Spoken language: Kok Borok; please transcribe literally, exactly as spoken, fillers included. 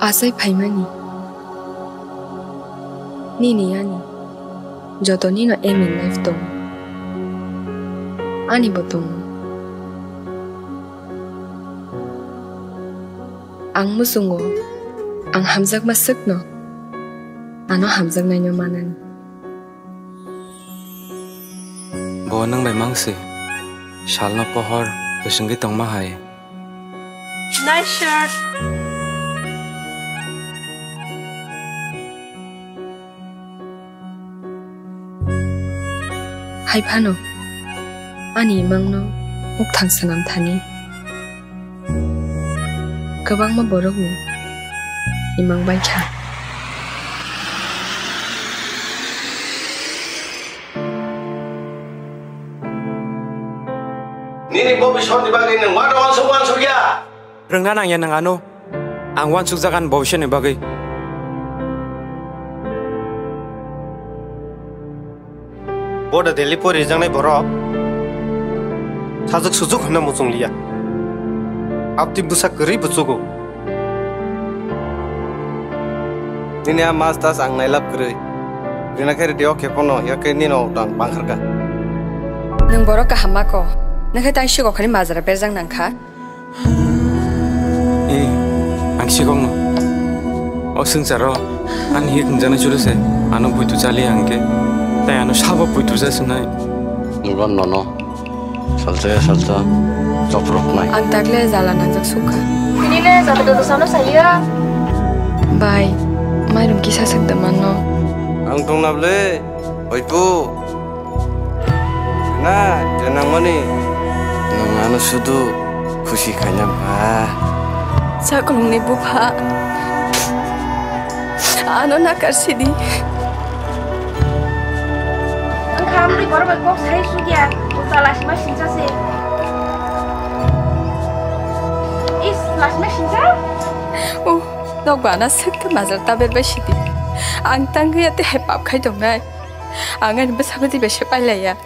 Achai phaimani. Nini ani. Joto nino aim in life tongo. Ani bo tongo. Ang muchungo. Ang hamjakma swkno. Ano hamjaknaino manani. Bo nwng bai mangsi. Salno pohor bwswngwi tongma hai. Nice shirt. Hai phano ani imangno mukthang swnam thani. Kwbangma borokni imang bai kha. Nini bobiswrni bagwi nwng uansuk uansuk ya? Rwngna nangya nwng ano. Ang uansukjak ani bobiswrni bagwi. Bo da Delhi pori rijaknai borok. Sajwk sujuk hwnna muchung liya. Abtwi bwsa kwrwi buchugo. Nini a mas tas ang nailab kwrwi. Rina khe ridi o khe phano, yakhe nino tang bangkharkha. Nwng borok kaham ma ko. Nwng khe tang sigo khani majra berjak nang kha. Eh, ang sikokno. O swngcharo ani hik hwnjaknai chwrwse ano buitu chaliya hwnkhe, tai ano sabo buitu jaswnai. Nwng nono salsa ya salsa choproknai. Ang takle jala nangjak sukha. Tini le jata dodo sano saya. Bai, mairum kisa sakda manno. Ang tongna ble. Oi pu. Na, je nangmani. Nwng ano sudu khusi khaina ba. Chaklongni bupha. Ano nakar sidi. Ang khamri borok bai kok sai sugya. Uta lasima sincha se. Is lasima sincha? Oh, nok bana sekte mazal taber bai sidi. Ang tangwi ate hai pap khai tongnai. Ang ani bwsakgo dibe se pailaiya.